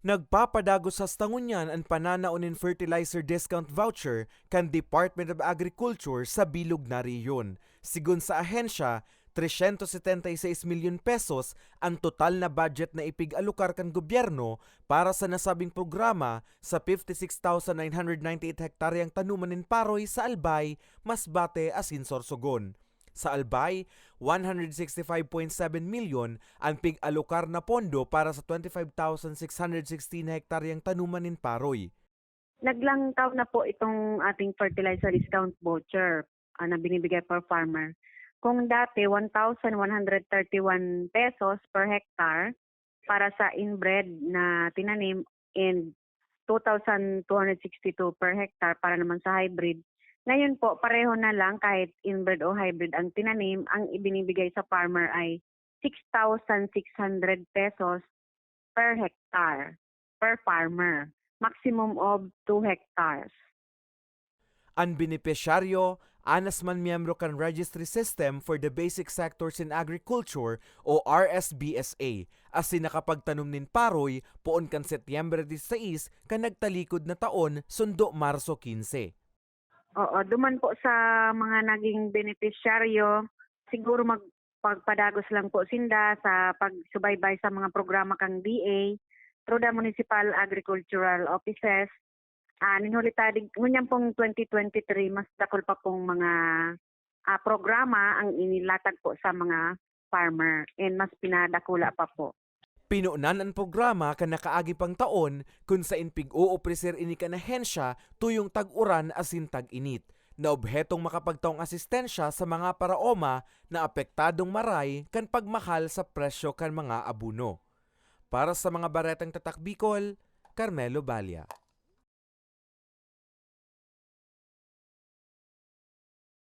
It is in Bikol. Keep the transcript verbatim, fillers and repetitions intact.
Nagpapadagos hasta ngunyan an pananao nin fertilizer discount voucher kan Department of Agriculture sa bilog na rehiyon. Sigon sa ahensya, trescientos setenta y seis milyon pesos an total na budget na ipig-alokar kan gobyerno para sa nasabing programa sa fifty-six thousand nine hundred ninety-eight hektaryang tanuman nin paroy sa Albay, Masbate asin Sorsogon. Sa Albay, one hundred sixty-five point seven milyon an pig-alokar na pondo para sa twenty-five thousand six hundred sixteen na hektaryang tanuman nin paroy. Naglangkaw na po itong ating fertilizer discount voucher, ah, na binibigay per farmer. Kung dati, one thousand one hundred thirty-one pesos per hectare para sa inbred na tinanim and two thousand two hundred sixty-two per hectare para naman sa hybrid. Ngayon po, pareho na lang kahit inbred o hybrid ang tinanim, ang ibinibigay sa farmer ay six thousand six hundred pesos per hectare, per farmer, maximum of two hectares. An benepisyaryo, anas man miyembro kan Registry System for the Basic Sectors in Agriculture o R S B S A, asin nakapagtanom nin paroy poon kan Setyembre diseis kan nagtalikod na taon sundo Marso quince. Oo, duman po sa mga naging benepisyaryo, siguro mag-, pagpadagos lang po sinda sa pagsubaybay sa mga programa kang D A through the municipal agricultural offices. Ah, nin huli ta, dig-, ngunyan pong twenty twenty-three, mas dakul pa pong mga, ah, programa ang inilatag po sa mga farmer and mas pinadakula pa po. Pinunan an programa kan nakaagi pang taon, kun saen pig-oofreser ini kan ahensya tuyong tag-uran asin tag-init, na obhetong makapagtaong asistensya sa mga paraoma na apektadong maray kan pagmahal sa presyo kan mga abono. Para sa mga baretang Tatak Bicol, Carmelo Balla.